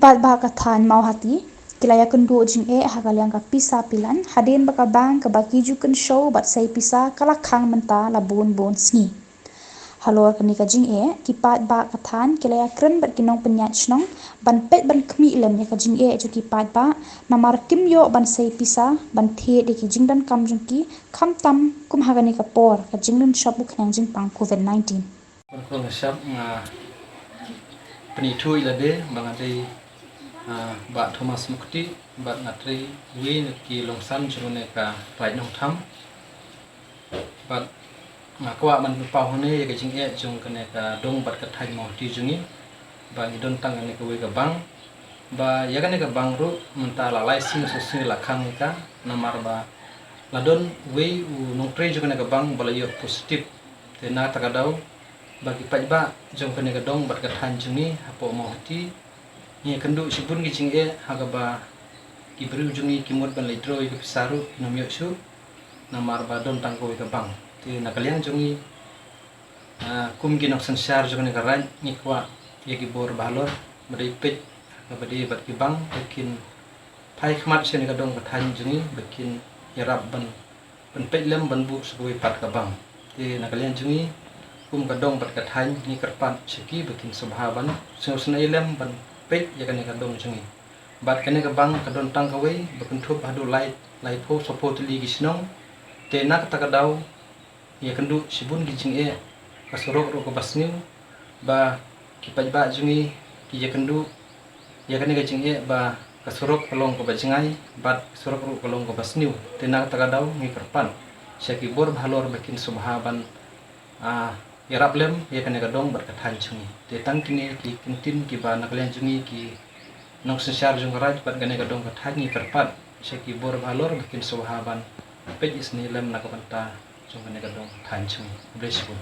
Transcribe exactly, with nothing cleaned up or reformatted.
Paidbah ka thaiñ Mawhati ki la ïakynduh jingeh ha ka liang ka pisa pilan hadien ba ka bank kaba ki ju kynshew bad sei pisa ka la khang mynta la bun bun sngi. Halor kane ka jingeh, ki paidbah ka thaiñ ki la ïakren bad ki nongpynïaid shnong ban peit ban khmih lem ïa ka jingeh jong ki paidbah, namar kim ïoh ban sei pisa ban thied ïa ki jingdonkam jong ki, khamtam kum ha kane ka por ka jinglynshop u khñiang jingpang covid nineteen. Kong shap nga pynithuh ïa lade ba nga dei, ah, Bah Thomas Mukti bad nga trei wei na ki longsan jong ne ka Raid Nongtham. Bad nga kwah ban pynpaw hangne ïa ka jingeh jong kane ka dong bad ka thaiñ Mawhati jong ngi. Ba ngi don tang kane kawei ka bank. Ba ïa kane ka bank ruh mynta la lai sngi saw sngi la khang ïa ka namar ba la don wei u nongtrei jong kane ka bank ba la ïoh positive. Te na kata ka daw ba ki paidbah jong kane ka dong bad ka thaiñ jong ngi hapoh Mawhati ngi ïakynduh shibun ki jingeh ha kaba ki briew jong ngi ki mut ban leit draw ïa ka pisa ruh kim ïoh shuh. Namar ba don tang kawei ka bank. Te na ka liang jong ngi, ah, kum ki nongsynshar jong kane ka raid ngi kwah ïa ki bor bahalor ba dei peit ha kaba dei bad ki bank ba kin phai khmat sha kane ka dong ka thaiñ jong ngi ba kin ïarap ban, ban peit lem ban buh sha kawei pat ka bank. Te na ka liang jong ngi kum ka dong bad ka thaiñ ngi kyrpad sha ki ba kin sngewbha ban sngewsynei lem ban peit ïa kane ka dong jong ngi. Bad kane ka bank ka don tang kawei ba kynthup haduh lai, laiphew saphew tylli ki shnong. Te na kata ka daw ïakynduh shibun ki jingeh, ka surok ruh kaba sniew, ba ki paidbah jong ngi ki ïakynduh ïa kane ka jingeh ba ka surok ka long kaba jngai bad ka surok ruh ka long kaba sniew. Te na kata ka daw ngi kyrpad sha ki bor bahalor ba kin sngewbha ban, ah, ïarap lem ïa kane ka dong bad ka thaiñ jong ngi. Te tang kine ki kyntien kiba na ka liang jong ngi ki nongsynshar jong ka raid bad kane ka dong ka thaiñ ngi kyrpad sha ki bor bahalor ba kin sngewbha ban peit isynei lem na ka bynta jong kane ka dong ka thaiñ jong ngi. Khublei shibun.